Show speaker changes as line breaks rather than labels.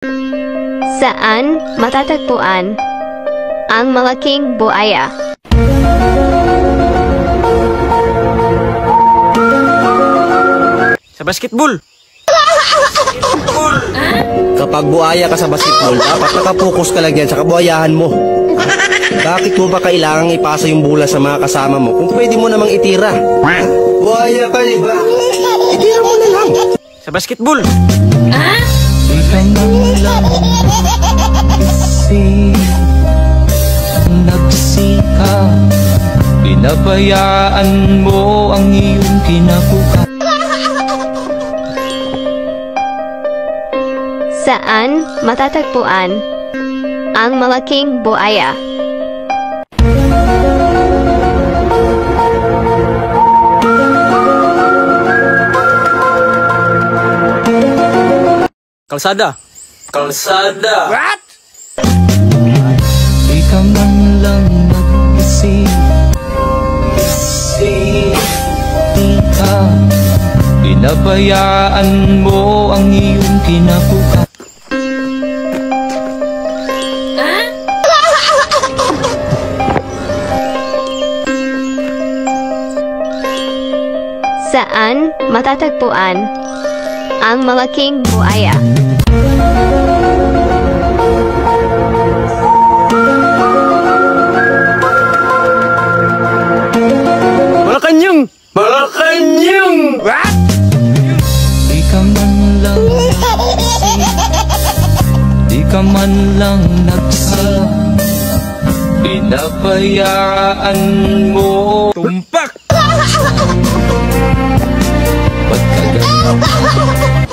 Saan matatagpuan ang malaking buaya?
Sa basketball.
Kapag buaya ka sa basketball, dapat nakapokus ka lang yan sa kabuhayahan mo. Bakit mo ba kailangang ipasa yung bola sa mga kasama mo kung pwede mo namang itira? Buhaya ka, di ba? Itira mo na lang.
Sa basketball.
Di ka man lang isip, nagsikap, pinabayaan mo ang iyong kinabukasan.
Saan matatagpuan ang malaking buaya?
Kalsada. Kalsada. What?
Di ka man lang nag-isip, isip, di ka, pinabayaan mo ang iyong kinabukasan.
Saan matatagpuan ang malaking buaya?
Malacanang! Malacanang! What?
Di ka man lang nag-isip, di ka man lang nagsa, pinabayaan mo.
Tumpak!
Ba't ka ganyan?